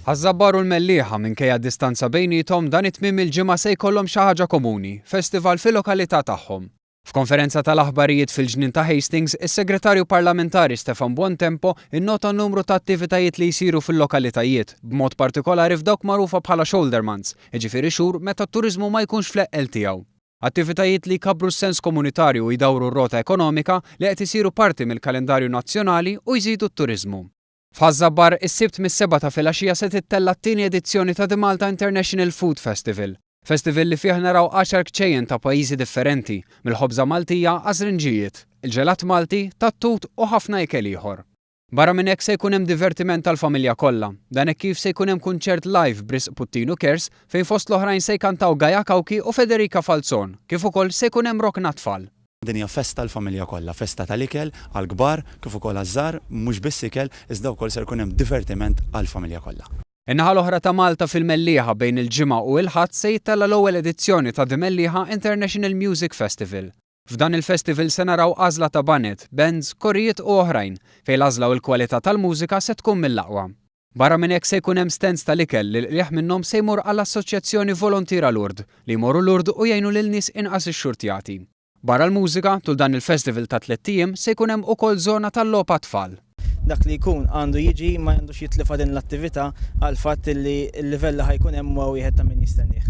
Ħaż-Żabbar u l-Mellieħa minkejja d-distanza bejniethom dan it-tmiem il-ġimgħa se jkollhom xi ħaġa komuni, festival fil-lokalità tagħhom. F'konferenza tal-aħbarijiet fil-ġnien ta' Hastings, is-Segretarju Parlamentari Stefan Buontempo innota n-numru ta' attivitajiet li jsiru fil-lokalitajiet, b'mod partikolari f'dawk magħrufa bħala shoulder months, jiġifieri xhur meta t-turiżmu ma jkunx fl-eqqel tiegħu. Attivitajiet li jkabbru s-sens komunitarju u jdawru r-rota ekonomika li qed isiru parti mill-kalendarju nazzjonali u jżidu t-turiżmu. F'Ħaż-Żabbar, is-Sibt mis-sebgħa ta' filgħaxija se tittella' t-tieni edizzjoni ta' The Malta International Food Festival. Festival li fih naraw għaxar kċejjen ta' pajjiżi differenti, mill-ħobża Maltija għaż-żrinġijiet, il-ġelat Malti, tat-tut u ħafna ikel ieħor. Barra minn hekk se jkun hemm divertiment għall-familja kollha. Dan hekk kif se jkun hemm kunċert live b'risq Puttinu Cares fejn fost l-oħrajn se jkantaw Gaia Cauchi u Federica Falzon, kif ukoll se jkun hemm rokna tfal. Din hija festa għall-familja kollha, festa tal-ikel għall-kbar kif ukoll għaż-żgħar, mhux biss ikel iżda wkoll ser ikun hemm divertiment għall-familja kollha. In-naħa l-oħra ta' Malta fil-Mellieħa bejn il-Ġimgħa u il-Ħadd se jittella' l-ewwel edizzjoni ta' The Mellieħa International Music Festival. F'dan il-festival se naraw għażla ta' baned, bands, korijiet u oħrajn, fejn l-għażla u l-kwalità tal-mużika se tkun mill-aqwa. Barra minn hekk se jkun hemm stands tal-ikel li l-qligħ minnhom se jmur għall-Assoċjazzjoni Volontiera Lourdes li jmorru Lourdes u jgħinu lil nies inqas ixxurtjati. Barra l-mużika, tul dan il-festival ta' tlett ijiem se jkun hemm ukoll żona tal-logħob għat-tfal. Dak li jkun għandu jiġi ma għandux jitlifha din l-attività għall-fatt li l-livell li ħa jkun hemm huwa wieħed ta' min jistennieh.